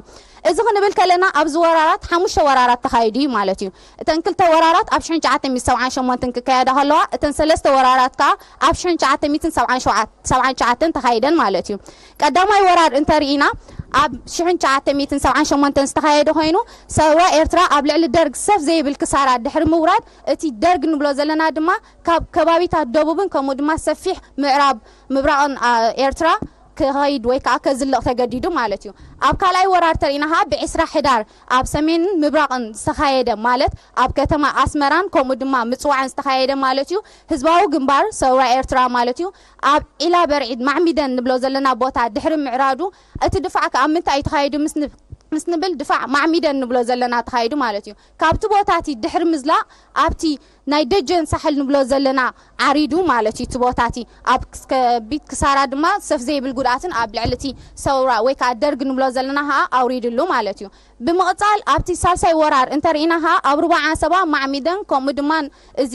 እዚ ክንብል ከለና ኣብዚ ወራራት ሓሙሽተ ወራራት ተኻይዱ እዩ ማለት እዩ። እተን ክልተ ወራራት ኣብ ሽሕን ትሽዓተ ሚእትን ሰብዓን ሸሞንተን ክካየዳ ከለዋ እተን ሰለስተ ወራራት ከዓ ኣብ ሽሕን ትሽዓተ ሚእትን ሰብዓን ሸውዓተን ተኻይደን ማለት እዩ። ቀዳማይ ወራር እንተርኢና ኣብ ሽሕን ትሽዓተ ሚእትን ሰብዓን ሸሞንተን ዝተኻየደ ኮይኑ ሰውራ ኤርትራ ኣብ ልዕሊ ደርግ ሰፍ ዘይብል ክሳራ ድሕሪ ምውራድ እቲ ደርግ ንብሎ ዘለና ድማ ካብ ከባቢታት ደቡብን ከምኡ ድማ ሰፊሕ ምዕራብ ምብራቕን ኤርትራ ክኸይድ ወይ ከዓ ከዝልቕ ተገዲዱ ማለት እዩ። ኣብ ካልኣይ ወራር ተርኢና ከዓ ብዒስራ ሕዳር ኣብ ሰሜንን ምብራቕን ዝተኻየደ ማለት ኣብ ከተማ ኣስመራን ከምኡ ድማ ምፅዋዕን ዝተኻየደ ማለት እዩ። ህዝባዊ ግንባር ሰውራ ኤርትራ ማለት እዩ ኣብ ዒላ በርዒድ ማዕሚደን ንብሎ ዘለና ቦታ ድሕሪ ምዕራዱ እቲ ድፋዕ ከዓ ምንታይ እዩ ተኻይዱ ምስ ንብል ድፋዕ ማዕሚደን ንብሎ ዘለና ተኻይዱ ማለት እዩ። ካብቲ ቦታ እቲ ድሕሪ ምዝላቕ ኣብቲ ናይ ደጀን ሳሕል ንብሎ ዘለና ዓሪዱ ማለት እዩ። እቲ ቦታ እቲ ኣብ ከቢድ ክሳራ ድማ ሰፍ ዘይብል ጉድኣትን ኣብ ልዕሊ እቲ ሰውራ ወይ ከዓ ደርግ ንብሎ ዘለና ከዓ ኣውሪድሉ ማለት እዩ። ብምቕፃል ኣብቲ ሳልሳይ ወራር እንተርኢና ከዓ ኣብ ሩባ ዓሰባ ማዕሚደን ከምኡ ድማ እዚ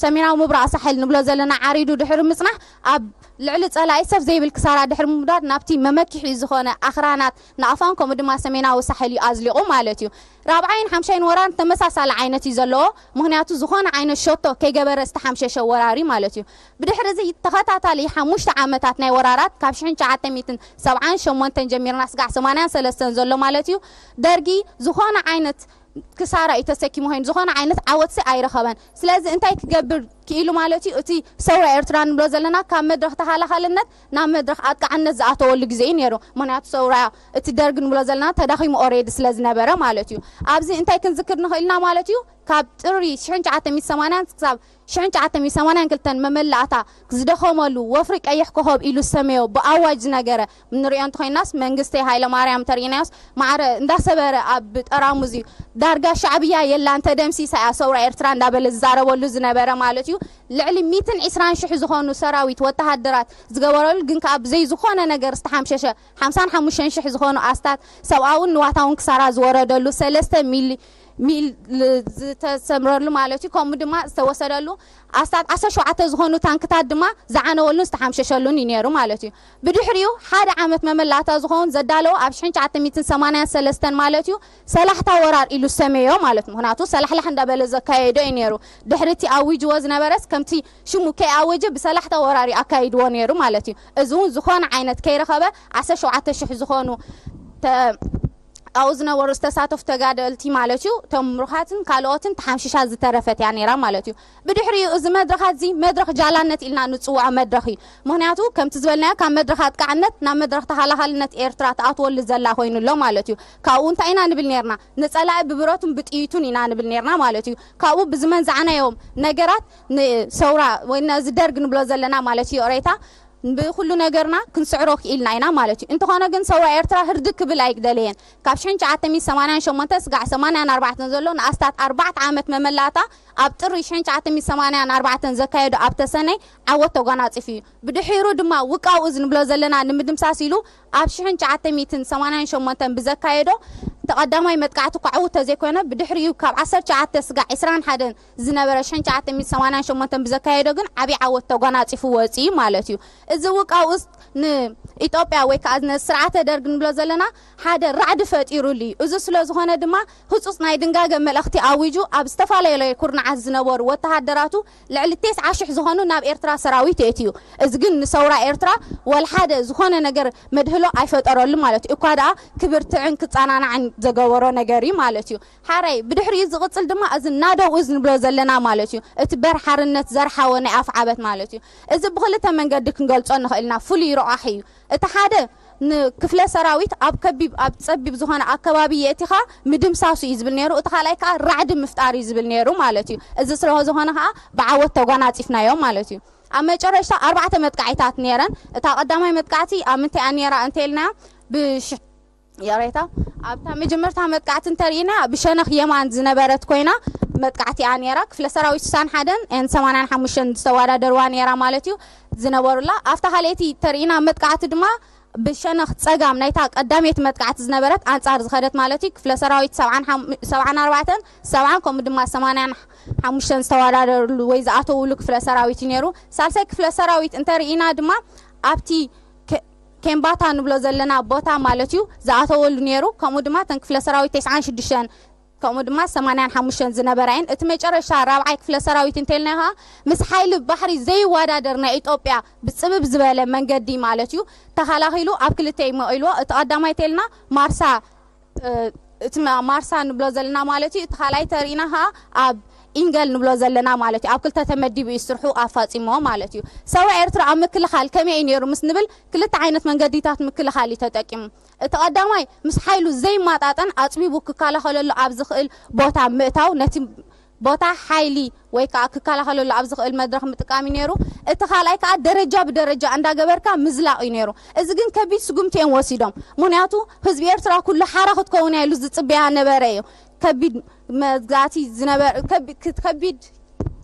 ሰሜናዊ ምብራቕ ሳሕል ንብሎ ዘለና ዓሪዱ ድሕሪ ምፅናሕ ኣብ ልዕሊ ጸላኢ ሰፍ ዘይብል ክሳራ ድሕሪ ምውዳድ ናብቲ መመኪሒ ዝኾነ ኣኽራናት ንኣፋን ከምኡ ድማ ሰሜናዊ ሳሕል እዩ ኣዝሊቑ ማለት እዩ። ራብዓይን ሓምሻይን ወራር ተመሳሳሊ ዓይነት እዩ ዘለዎ። ምኽንያቱ ዝኾነ ዓይነት ሸቶ ከይገበረ ዝተሓምሸሸ ወራር እዩ ማለት እዩ። ብድሕሪ እዚ ተኸታታሊ ሓሙሽተ ዓመታት ናይ ወራራት ካብ ሽሕን ትሽዓተ ሚእትን ሰብዓን ሸሞንተን ጀሚርና ስጋዕ ሰማንያን ሰለስተን ዘሎ ማለት እዩ ደርጊ ዝኾነ ዓይነት ክሳራ እዩ ተሰኪሙ ኮይኑ ዝኾነ ዓይነት ዓወትሲ ኣይረኸበን። ስለዚ እንታይ ክገብር ክኢሉ ማለት እዩ? እቲ ሰውራ ኤርትራ ንብሎ ዘለና ካብ መድረኽ ተኸላኻልነት ናብ መድረኽ ኣጥቃዕነት ዝኣተወሉ ግዜ እዩ ነይሩ። ምኽንያቱ ሰውራ እቲ ደርግ ንብሎ ዘለና ተዳኺሙ ኦሬዲ ስለ ዝነበረ ማለት እዩ። ኣብዚ እንታይ ክንዝክር ንኽእል ኢና ማለት እዩ? ካብ ጥሪ ሽሕን ትሽዓተ ሚእትን ሰማንያን ክሳብ ሽሕን ትሽዓተ ሚእትን ሰማንያን ክልተን መመላእታ ዝደኸመሉ ወፍሪ ቀይሕ ኮኸብ ኢሉ ዝሰመዮ ብኣዋጅ ዝነገረ ንሪኦ እንተኾይናስ መንግስቲ ሃይለማርያም ተርኢናዮስ ማዕረ እንዳሰበረ ኣብ ጠራሙዝ እዩ ዳርጋ ሻዕብያ የላን ተደምሲሳ እያ ሰውራ ኤርትራ እንዳበለ ዝዛረበሉ ዝነበረ ማለት እዩ። ልዕሊ ሚእትን ዕስራን ሽሕ ዝኾኑ ሰራዊት ወተሃደራት ዝገበረሉ ግን ከዓ ብዘይ ዝኾነ ነገር ዝተሓምሸሸ ሓምሳን ሓሙሽተን ሽሕ ዝኾኑ ኣስታት ሰብኣውን ንዋታውን ክሳራ ዝወረደሉ ሰለስተ ሚሊ ሚል ዝተሰምረሉ ማለት እዩ። ከምኡ ድማ ዝተወሰደሉ ኣስታት ዓሰርተ ሸውዓተ ዝኾኑ ታንክታት ድማ ዝዓነወሉን ዝተሓምሸሸሉን እዩ ነይሩ ማለት እዩ። ብድሕሪኡ ሓደ ዓመት መመላእታ ዝኸውን ዘዳለዎ ኣብ ሽሕን ትሽዓተ ሚእትን ሰማንያን ሰለስተን ማለት እዩ ሰላሕታ ወራር ኢሉ ዝሰመዮ ማለት እዩ። ምኽንያቱ ሰላሕላሕ እንዳበለ ዘካየዶ እዩ ነይሩ። ድሕሪ እቲ ኣዊጅዎ ዝነበረስ ከምቲ ሽሙ ከይኣወጀ ብሰላሕታ ወራር እዩ ኣካይድዎ ነይሩ ማለት እዩ። እዚ እውን ዝኾነ ዓይነት ከይረኸበ ዓሰርተ ሸውዓተ ሽሕ ዝኾኑ ተ ኣብኡ ዝነበሩ ዝተሳተፉ ተጋደልቲ ማለት እዩ እቶም ምሩኻትን ካልኦትን ተሓምሽሻ ዝተረፈት እያ ነይራ ማለት እዩ። ብድሕሪኡ እዚ መድረኻት እዚ መድረኽ ጃላነት ኢልና ንፅውዖ መድረኽ እዩ። ምኽንያቱ ከምቲ ዝበልናዮ ካብ መድረኽ ኣጥቃዕነት ናብ መድረኽ ተኸላኻልነት ኤርትራ ትኣትወሉ ዘላ ኮይኑ ኣሎ ማለት እዩ። ካብኡ እንታይ ኢና ንብል ነርና? ንፀላኢ ብብረቱን ብጥይቱን ኢና ንብል ነርና ማለት እዩ። ካብኡ ብዝመንዛዕናዮም ነገራት ንሰውራ ወይ ነዚ ደርግ ንብሎ ዘለና ማለት እዩ ሬታ ብኩሉ ነገርና ክንስዕሮ ክኢልና ኢና ማለት እዩ። እንተኾነ ግን ሰውራ ኤርትራ ህርድግ ክብል ኣይደለየን። ካብ ሽሕን ትሽዓተ ሚእትን ሰማንያን ሸሞንተ ስጋዕ ሰማንያን ኣርባዕተን ዘሎ ንኣስታት ኣርባዕተ ዓመት መመላእታ ኣብ ጥሪ ሽሕን ትሽዓተ ሚእትን ሰማንያን ኣርባዕተን ዘካየዶ ኣብ ተሰነይ ዓወት ተጓናጺፉ እዩ። ብድሒሩ ድማ ውቃው እዚ ንብሎ ዘለና ንምድምሳስ ኢሉ ኣብ ሽሕን ትሽዓተ ሚእትን ሰማንያን ሸሞንተን ብዘካየዶ ተቐዳማይ መጥቃዕቲ እኳ ዕዉት ተዘይኮነ ብድሕሪኡ ካብ ዓሰርተ ትሽዓተ ስጋዕ ዕስራን ሓደን ዝነበረ ሽሕን ትሽዓተ ሚእትን ሰማንያን ሸሞንተን ብዘካየዶ ግን ዓብዪ ዓወት ተጓናጺፉ ወፂኡ ማለት እዩ። እዚ ውቃው እዚ ንኢትዮጵያ ወይ ከዓ ነዚ ስርዓተ ደርግ ንብሎ ዘለና ሓደ ራዕዲ ፈጢሩሉ እዩ። እዚ ስለ ዝኾነ ድማ ህፁፅ ናይ ድንጋገ መልእኽቲ ኣዊጁ ኣብ ዝተፈላለዩ ኩርናዓት ዝነበሩ ወተሃደራቱ ልዕሊ ተስዓ ሽሕ ዝኾኑ ናብ ኤርትራ ሰራዊት የእትዩ። እዚ ግን ንሰውራ ኤርትራ ወላ ሓደ ዝኾነ ነገር መድህሎ ኣይፈጠረሉ ማለት እዩ። እኳ ደኣ ክብርትዕን ክጸናናዕን ዘገበሮ ነገር እዩ ማለት እዩ። ሓራይ ብድሕሪኡ ዝቕጽል ድማ እዚ ናደው እዚ ንብሎ ዘለና ማለት እዩ። እቲ በር ሓርነት ዘርሓወ ናይ ኣፍ ዓበት ማለት እዩ። እዚ ብኽልተ መንገዲ ክንገልጾ ንኽእል ኢና። ፍሉይ ረቋሒ እዩ። እቲ ሓደ ንክፍለ ሰራዊት ኣብ ከቢብ ኣብ ጸቢብ ዝኾነ ኣከባቢ የእቲኻ ምድምሳሱ እዩ ዝብል ነይሩ። እቲ ካልኣይ ከዓ ራዕዲ ምፍጣር እዩ ዝብል ነይሩ ማለት እዩ። እዚ ስለ ዝኾነ ከዓ ብዓወት ተጓናጺፍናዮ ማለት እዩ። ኣብ መጨረሽታ ኣርባዕተ መጥቃዕታት ነይረን። እታ ቀዳማይ መጥቃዕቲ ኣብ ምንታይ እያ ነይራ እንተልና ብሽ የሬታ ኣብታ መጀመርታ መጥቃዕቲ እንተርኢና ብሸነኽ የማን ዝነበረት ኮይና መጥቃዕቲ እያ ነይራ። ክፍለ ሰራዊት ስሳን ሓደን ኤን ሰማንያን ሓሙሽተን ዝተወዳደርዋ ነይራ ማለት እዩ ዝነበሩላ። ኣብታ ካልኣይቲ ተርኢና መጥቃዕቲ ድማ ብሸነኽ ጸጋም ናይታ ቀዳመይቲ መጥቃዕቲ ዝነበረት ኣንጻር ዝኸደት ማለት እዩ። ክፍለ ሰራዊት ሰብዓን ሓም-፣ ሰብዓን ኣርባዕተን ሰብዓን ከምኡ ድማ ሰማንያን ሓሙሽተን ዝተወዳደርሉ ወይ ዝኣተውሉ ክፍለ ሰራዊት እዩ ነይሩ። ሳልሳይ ክፍለ ሰራዊት እንተርኢና ድማ ኣብቲ ከ-፣ ኬምባታ ንብሎ ዘለና ቦታ ማለት እዩ ዝኣተወሉ ነይሩ። ከምኡ ድማ ተን ክፍለ ሰራዊት ተስዓን ሽዱሽተን ከምኡ ድማ ሰማንያን ሓሙሽተን ዝነበራ እየን። እቲ መጨረሻ ራብዓይ ክፍለ ሰራዊት እንተልና ከዓ ምስ ሓይሊ ባሕሪ ዘይወዳደር ናይ ኢትዮጵያ ብጽብብ ዝበለ መንገዲ ማለት እዩ ተኸላኺሉ ኣብ ክልተ ይመቂልዎ። እቲ ቀዳማይ ተልና ማርሳ እ፣ እቲ ማ-፣ ማርሳ ንብሎ ዘለና ማለት እዩ። እቲ ካልኣይ ተርኢና ከዓ ኣብ ኢንገል ንብሎ ዘለና ማለት እዩ። ኣብ ክልተ ተመዲቡ እዩ ስርሑ ኣፋጺሞ ማለት እዩ። ሰውራ ኤርትራ ኣብ ምክልኻል ከመይ እዩ ነይሩ ምስ ንብል ክልተ ዓይነት መንገዲታት ምክልኻል እዩ ተጠቂሙ። እቲ ቀዳማይ ምስ ሓይሉ ዘይማጣጠን ኣጽቢቡ ክከላኸለሉ ኣብ ዝኽእል ቦታ ምእታው፣ ነቲ ቦታ ሓይሊ ወይ ከዓ ክከላኸለሉ ኣብ ዝኽእል መድረኽ ምጥቃም እዩ ነይሩ። እቲ ካልኣይ ከዓ ደረጃ ብደረጃ እንዳገበርካ ምዝላቕ እዩ ነይሩ። እዚ ግን ከቢድ ስጉምቲ እዮም ወሲዶም። ምኽንያቱ ህዝቢ ኤርትራ ኩሉ ሓራ ክትከውን እያ ኢሉ ዝጽበያ ነበረ እዩ። ከቢድ መግዛእቲ ዝነበረ፣ ከቢ-፣ ከቢድ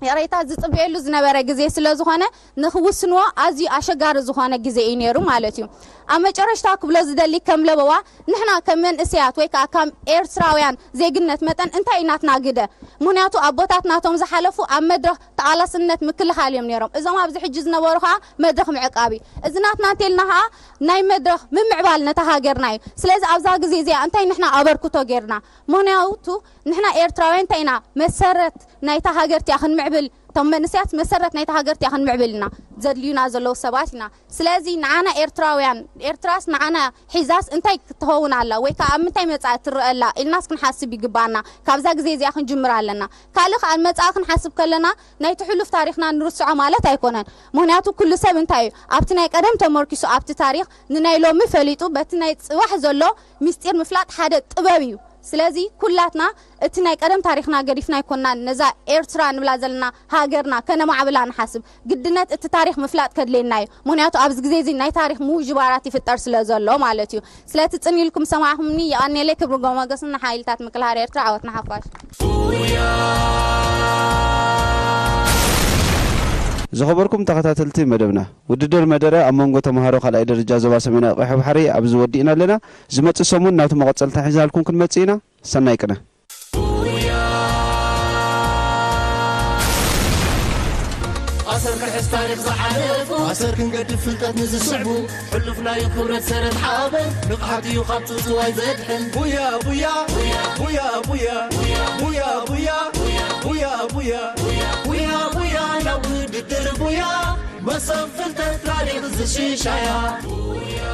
ይቕሬታ ዝጽበየሉ ዝነበረ ግዜ ስለ ዝኾነ ንኽውስንዎ ኣዝዩ ኣሸጋሪ ዝኾነ ግዜ እዩ ነይሩ ማለት እዩ። ኣብ መጨረሽታ ክብሎ ዝደሊ ከም ለበዋ ንሕና ከም መንእሰያት ወይ ከዓ ከም ኤርትራውያን ዜግነት መጠን እንታይ እዩ ናትና ግደ? ምኽንያቱ ኣቦታት ናቶም ዝሓለፉ ኣብ መድረኽ ተቓላስነት ምክልኻል እዮም ነይሮም። እዞም ኣብዚ ሕጂ ዝነበሩ ከዓ መድረኽ ምዕቃብ እዩ። እዚ ናትና እንተልና ከዓ ናይ መድረኽ ምምዕባል ነታ ሃገርና እዩ። ስለዚ ኣብዛ ግዜ እዚኣ እንታይ ንሕና ኣበርክቶ ጌርና? ምኽንያቱ ንሕና ኤርትራውያን እንታይ ኢና መሰረት ናይታ ሃገር እቲኣ ክንምዕብል፣ እቶም መንእሰያት መሰረት ናይታ ሃገር እቲኣ ክንምዕብል ኢና ዘድልዩና ዘለዉ ሰባት ኢና። ስለዚ ንዓና ኤርትራውያን፣ ኤርትራስ ንዓና ሒዛስ እንታይ ክትኸውን ኣላ ወይ ከዓ ኣብ ምንታይ መጻኢ ትረአ ኣላ ኢልናስ ክንሓስብ ይግባና። ካብዛ ግዜ እዚኣ ክንጅምር ኣለና። ካልእ ከዓ ንመጻኢ ክንሓስብ ከለና ናይቲ ሕሉፍ ታሪኽና ንርስዖ ማለት ኣይኮነን። ምኽንያቱ ኩሉ ሰብ እንታይ እዩ ኣብቲ ናይ ቀደም ተመርኪሱ ኣብቲ ታሪኽ ንናይ ሎሚ ፈሊጡ በቲ ናይ ጽባሕ ዘሎ ምስጢር ምፍላጥ ሓደ ጥበብ እዩ። ስለዚ ኩላትና እቲ ናይ ቀደም ታሪኽና ገዲፍና ኣይኮንና ነዛ ኤርትራ ንብላ ዘለና ሃገርና ከነማዕብላ ንሓስብ። ግድነት እቲ ታሪኽ ምፍላጥ ከድልየና እዩ። ምኽንያቱ ኣብዚ ግዜ እዚ ናይ ታሪኽ ምውጅባራት ይፍጠር ስለ ዘሎ ማለት እዩ። ስለቲ ጽን ኢልኩም ሰማዕኹምኒ የቐኔለይ። ክብሪ ሞገስን ንሓይልታት ምክልኻል ኤርትራ። ዓወት ንሓፋሽ። ዝኸበርኩም ተኸታተልቲ መደብና፣ ውድድር መደረ ኣብ መንጎ ተምሃሮ ካልኣይ ደረጃ ዞባ ሰሜናዊ ቀይሕ ባሕሪ ኣብዚ ወዲእና ኣለና። ዝመጽእ ሰሙን ናቱ መቐጸልታ ሒዝናልኩም ክንመጽእ ኢና። ሰናይ ቅነ። ኣሰር ክሕስ ታሪኽ ዝሓለፉ ኣሰር ክንገድፍ ፍልጠት ንዝስዕቡ ሕሉፍ ናይ ክብረት ሰረት ሓበን ንቕሓት እዩ ካብ ጽውጽዋይ ዘድሕን ቡያ ቡያ ቡያ ቡያ ቡያ ቡያ ቡያ ቡያ ቡያ ቡያ ናብ ውድድር ቡያ መሰብ ፍልጠት ታሪኽ ዝሽሻያ ቡያ